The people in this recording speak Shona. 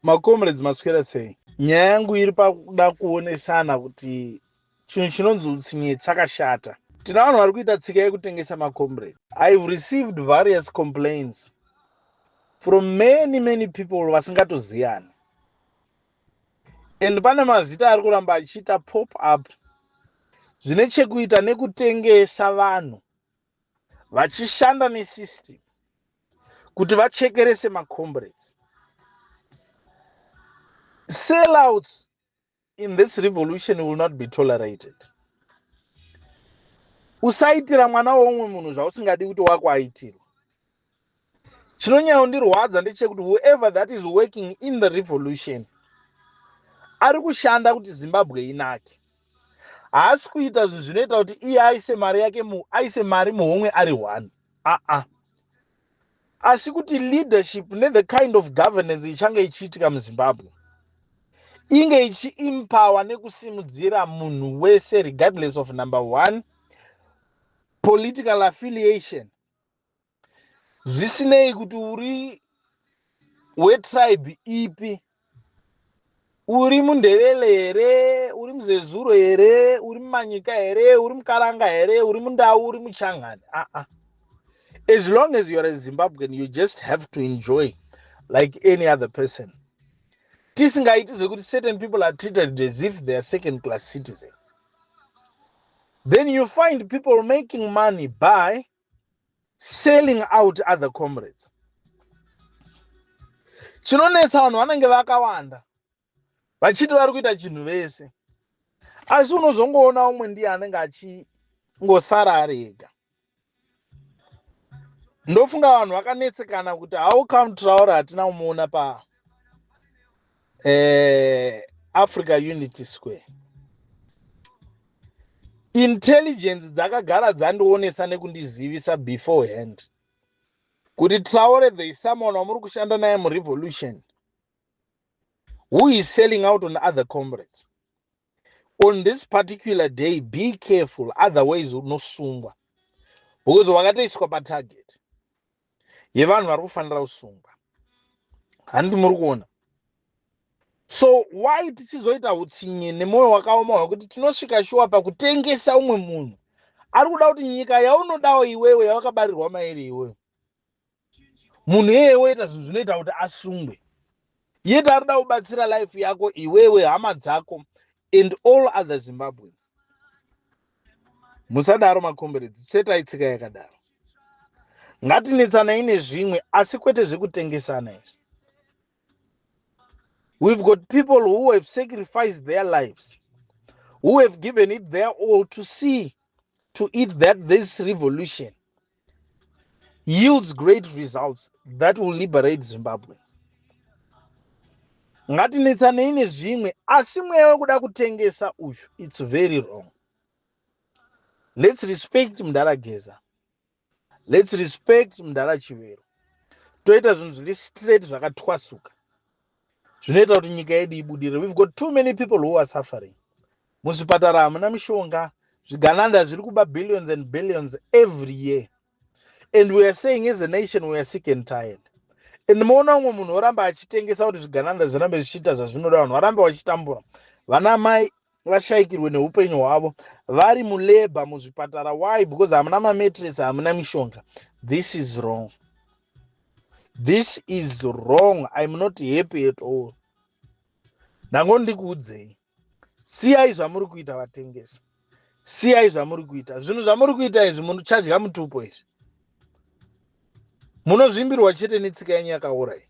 Macomrades, maswera sei? Nyaya yangu iri pakuda kuonesana kuti chinhu chinonzi utsinye chakashata. Tina vanhu vari kuita tsika yekutengesa macomrades. I've received various complaints from many, many people vasingatoziyani, and pane mazita ari kuramba achiita pop up zvine chekuita nekutengesa vanhu vachishanda nesystem kuti vachekerese macomrades. Sellouts in this revolution will not be tolerated. Usaitira mwana weumwe munhu zvausingadi kuti wako aitirwa. Chinonyanya ndechekuti whoever that is working in the revolution ari kushanda kuti Zimbabwe inake. Haasi kuita zvinhu zvinoita kuti iye aise mari yake, aise mari muhomwe ari one, aa, asi kuti leadership nethe kind of governance ichange ichiitika muZimbabwe inge ichiempower nekusimudzira munhu wese, regardless of number one, political affiliation, zvisinei kuti uri wetribe ipi, uri muNdevele here, uri muZezuro here, uri muManyika here, uri muKaranga here, uri muNdau, uri muChangani, aa. As long as you are a Zimbabwean, you just have to enjoy like any other person, tisingaiti zvekuti certain people are treated as if they are second class citizens. Then you find people making money by selling out other comrades. Chinonetsa, vanhu vanenge vakawanda vachiti vari kuita chinhu vese, asi unozongoona umwe ndiye anenge achingosara ari ega. Ndofunga vanhu vakanetsekana kuti how come Traore hatina kumuona pa Africa Unity Square. Intelligence dzakagara dzandionesa nekundizivisa beforehand kuti Traore, there is someone wamuri kushanda naye murevolution who is selling out on other comrades on this particular day. Be careful, otherwise unosungwa, because wakatoiswa patarget yevanhu vari kufanira kusungwa. Handiti muri kuona? So why tichizoita utsinye nemwoyo wakaoma hwekuti tinosvika shuwa pakutengesa umwe munhu ari kuda kuti nyika yaunodawo iwewe, yawakabarirwa mairi iwewe, munhu iyeye woita zvinhu zvinoita kuti asungwe, yet ari kuda kubatsira life yako iwewe, hama dzako and all other Zimbabweans? Musadaro, macomrades. Tsvetai tsika yakadaro. Ngatinetsanai nezvimwe, asi kwete zvekutengesana izvi. We've got people who have sacrificed their lives, who have given it their all to see to it that this revolution yields great results that will liberate Zimbabweans. Ngatinetsanei nezvimwe, asi mweya wekuda kutengesa uyu, it's very wrong. Let's respect Mudhara Geza, let's respect Mudhara Chivero. Toita zvinhu zviri straight, zvakatwasuka, zvinoita kuti nyika yedu ibudirire. We've got too many people who are suffering. Muzvipatara hamuna mishonga. Zvigananda zviri kuba billions and billions every year, and we are saying as a nation we are sick and tired, and moona umwe munhu oramba achitengesa kuti zvigananda zvirambe zvichiita zvazvinoda, vanhu varambe vachitambura, vana mai vashayikirwe neupenyu hwavo vari mulabour muzvipatara. Why? Because hamuna mamattress, hamuna mishonga. This is wrong, this is wrong. I'm not happy at all. Ndangondikuudzei, siyai zvamuri kuita, vatengesi. Siyai zvamuri kuita. Zvinhu zvamuri kuita izvi, muchadya mutupo izvi. Munozvimbirwa chete netsika yenyu yakaura iyi.